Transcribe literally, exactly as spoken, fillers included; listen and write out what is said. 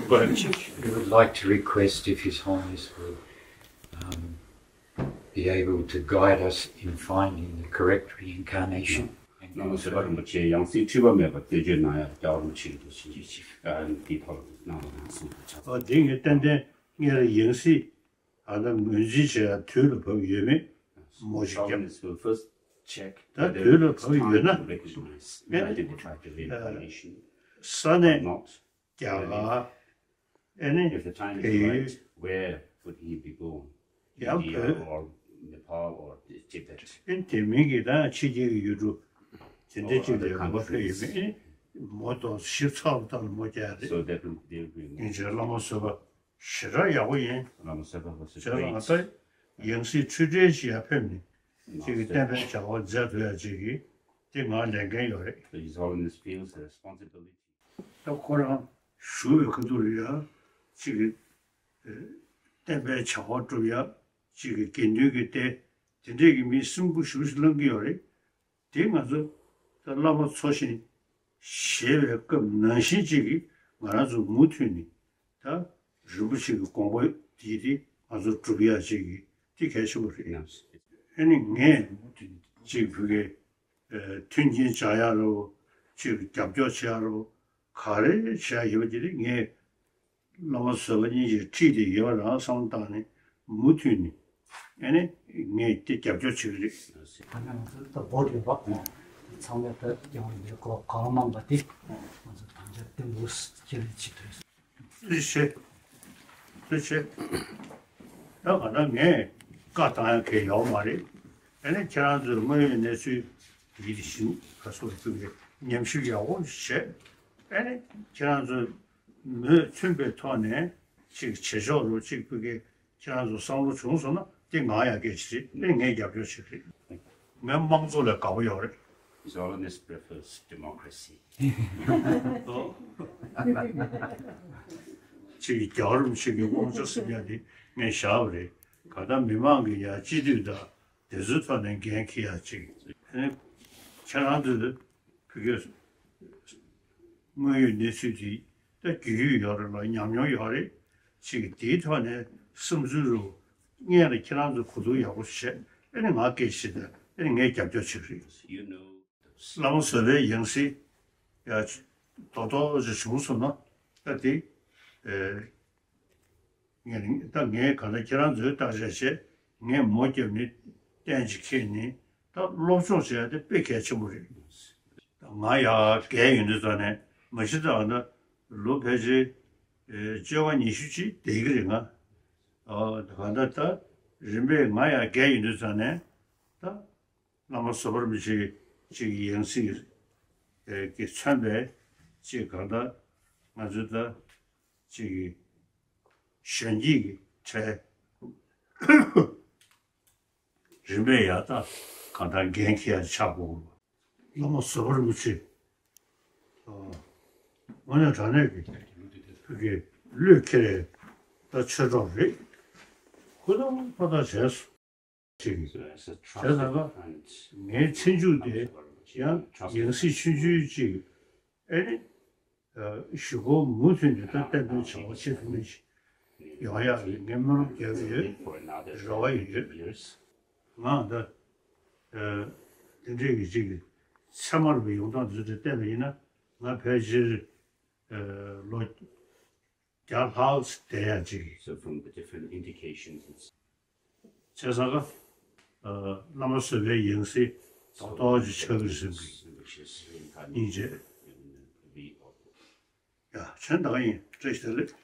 Go ahead. We would like to request if His Holiness would um, be able to guide us in finding the correct reincarnation. རྣམ་པ་ཚོས་རིན་པོ་ཆེ་ཡང་སྲིད་འཁྲུལ་པ་མེད་པར་བསྟོད་བཅོས་གནང་ཡ། རྒྱལ་བ་རིན་པོ་ཆེ་གི་འདུ་ཤེས་ཀྱིས་ཨ་འདིའི་ཐོག་ལ་གནང་རོགས་གནང་གསུངས་པ་ཆགས། ཨ་འདི་ངས་ཏན་ཏན་ངས་ཡང་སྲིད་ཨ་ད་ངོས་འཛིན་བྱེད་ཡ་དུས་ལ་བབ་ཡོད་མེད་མོ་ཞིག་བརྒྱབ། ད་དུས་ལ་བབ་ཡོད་ན་ཨེ་ནི་ས་གནས་རྒྱ་གར་ཨེ་ནི་བལ་ཡུལ། Where would he be born? ཡང་India བོད། Or Nepal or Tibet? ཨེ་དེ་མིན་གྱི་ད་ཕྱི་རྒྱལ་གྱི་ཡུལ་གྲུ་དེ་འདྲ་ཅིག་ལ་ཡོང་བ་ཕེབས་ཡོད་མེད། ཨེ་མོ་དང་ཞིབ་ཚགས་ལྟར་མོ་རྒྱག་རེད། So that would be ཡིན་ཚེ་བླ་མ་བཟོད་པ་ཞེ་དྲག་ཡག་པོ་ཡིན། བླ་མ་བཟོད་པ་was a བྱས་ཙང་ང་ཚོ་ཡང་སྲིད་འཁྲུལ་བྲལ་ཞིག་ཡར་ཕེབས་ནས་ཅིག་གི་བསྟན་པའི་བྱ་བ་མཛད་ཐུབ་ཡ་ཅིག་གི་དེ་ང་ལས་འགན་ཡོད་རེད། His Holiness feels a responsibility. ད་ཁོ་རང་བཞུགས་པའི་ཁ་ཐུག་ལ་ཡ་ཅིག་གི་བསྟན་པའི་བྱ་བ་སྒྲུབ་ཡ་ཅིག་གི་དགེ་འདུན་གྱི་སྡེ་དེ་འདྲས་ཀྱི་མི་སེམས་ཁུར་ཞེ་པོ་ཞིག་བླང་གི་ཡོད་རེད། དེ་ང་ཚོ་ད་བླ་མ་ཚོ་བཞིན་བཞེས་པའི་སྐབས་ནང་བཞིན་ཅིག་གིས་ང་རང་ཚོ་མུ་མཐུད་ནས་ད་རིན་པོ་ཆེ་གི་དགོངས་པ་དེ་དེ་ང་ཚོ་སྒྲུབ་ཡ་ཅིག་གི་དེ་གལ་ཆེན་པོ་རེད། ཨ་ནི་ངས་ཅིག་བོད་སྐད་མཐུན་རྐྱེན་སྦྱར་ཡ་རོ། ཅིག་རྒྱབ་སྐྱོར་བྱེད་ཡ་རོ། ག་རེ་བྱེད་ཡ་ཡོད་པ་དེ་ངས་བླ་མ་བཟོད་པ་གཉིས་ཀྱིས་ཁྲིད་དེ་ཡོད་རང་བསམ་བཏང་ནས་མུ་མཐུད་ནས་ཨེ་ནས་ངས་དེ་རྒྱབ་སྐྱོར་བྱེད་ཀྱི་རེད། ད་ནང་ཚོ་ད་བོད་ཡོད་པ་ཚང་མས་ད་སྐྱོང་བའི་གོ་གང་མང་པ་དེ་ང་ཚོ་དམ་བཅའ་བརྟན་པོ་ཅི་རེད་བྱེད་ཐུབ། ཐུགས་རྗེ་ཆེ། ཐུགས་རྗེ་ཆེ། ད་ག་ད་ངས་བཀའ་བཏང་ཡ་གལ་ཡོད་མ་རེད། ཨེ་ནས་ཁྱེད་རང་ཚོའི་དངོས་ཡོད་གནས་ཚུལ་ཡིད་བཞིན་ག་སོགས་ཚུལ་གྱི་ཉམས་ཞིབ་ཡག་པོ་བྱས། ཨེ་ནས་ཁྱེད་རང་ཚོས་མོས་མཐུན་པའི་ཐོག་ནས་ཅིག་བྱེད་ཕྱོགས་རུ་ཅིག་ཕུད་ཀྱི་ཁྱེད་རང་ཚོ་བསམ་བློ་བྱུང་སོང་ན་དེ་ང་ཡག་གལ་ཆེ་རེད། དེ་ངས་རྒྱབ་སྐྱོར་བྱེད་ཀྱི་རེད། ངས་དམངས་གཙོ་ལ་དགའ་པོ་ཡོད་རེད། His Holiness prefers democracy. ཅིག་རྒྱལ་བ་རིན་པོ་ཆེ་གི་དབང་ཆ་ཟེར་ཡ་དེ་ངས་བཞག་པ་རེད། ག་ད་མི་མང་གི་ཡ་སྤྱི་འཐུས་དང་དེ་ཚོའི་ཐོག་ནས་འགན་འཁྱེར་ཡ་ཅིག་ཨ་ནི་ཁྱེད་རང་ཚོས་ཕ་གིའི་དངོས་ཡོད་གནས་ཚུལ་དེ་ད་རྒྱུས་ཡོད་ཡོད་རེད་ལ་ཉམས་མྱོང་ཡོད་རེད། ཅིག་དེའི་ཐོག་ནས་བསམ་ཚུལ་རུ་སྔོན་ལ་ཁྱེད་རང་ཚོ་གོ་བསྡུར་ཡག་པོ་བྱས། ཨ་ནི་ང་སྐད་ཆ་དེ་ཨ་ནི་ངས་རྒྱབ་སྐྱོར་བྱེད་ཀྱི་རེད། བླ་མ་བཟོད་པའི་ཡང་སྲིད་ཡ་རྡོག་རྡོག་ཅིག་བྱུང་སོང་ན་ད་དེ་ཨེ་ངས་ད་ངས་ག་ལ་ཁྱེད་རང་ཚོའི་བརྟག་དཔྱད་བྱས། ངས་མོ་བརྒྱབ་ནས་གཏན་ཅིག་འཁེལ་ནས་ད་སློབ་སྦྱོང་བྱས་ཏེ་དཔེ་གལ་ཆེན་པོ་རེད། ད་ང་ཡ་རྒས་ཡོད་དུས་ཙང་ནས་མ་གཞི་ད་ང་ད་ལོ་ཕལ་ཆེར་ཨེ་བཅོ་ལྔ་ཉི་ཤུ་ཅིག་བསྡད་ཀྱི་རེད་ང་། ཨ་ག་ད་ད་རིམ་པས་ང་ཡ་རྒས་ཡོད་དུས་ཙང་ནས་ད། བླ་མ་བཟོད་པ་རིན་པོ་ཆེ་ཅིག་ཡང་སྲིད་ཀྱིས་མཚོན་པའི་ཅིག་གང་ལྟར་ང་ཚོའི་ད་ཅིག་གཞོན་སྐྱེས་ཀྱི་གྲས་རིམ་པས་ཡར་ད་གང་ལྟར་འགན་འཁྱེར་ཡ་ཆགས་དགོས། བླ་མ་བཟོད་པ་རིན་པོ་ཆེ་དངོས་གནས་དྲང་གནས་ཀྱི་བོད་ཀྱི་བློས་འཁེལ་བའི་ད་ཆོས་གྲོགས་རེད། ཧུར་ཐག་ཧུར་ཐག་བྱས་སོང་། ཅིག་བྱས་ཙང་ཀ་ངའི་ཚེ་མཇུག་དེ་ཡང་ཡང་སྲིད་ཆུང་ཆུང་ཅིག་ཨེ་ནི་གཞུག་གུ་མུ་མཐུད་ནས་ད་བསྟན་པའི་བྱ་བ་བྱེད་ཐུབ་མཁན་ཞིག་ཡོང་ཡག་གི་ངས་སྨོན་ལམ་རྒྱག་གི་ཡོད། རེ་བ་ཡོད། ང་ད་དེ་འདྲའི་གི་ཅིག་ཚད་མར་བའི་ཡོང་སྟངས་དེ་ཚོ་བལྟས་པ་ཡིན་ན་ང་ཕལ་ཆེར་ལོ་བརྒྱ་ལྷག་བསྡད་ཡ་ཅིག So from the different indications, it's བྱས་ཙང་ཀ་བླ་མ་བཟོད་པའི་ཡང་སྲིད་རྡོག་རྡོག་ཅིག་ཆགས་ཀྱི་རེད་བསམ་གི་ཡིན་བྱས། ཡ་ཆེན་ད་ག་ཡིན། བཀྲ་ཤིས་བདེ་ལེགས།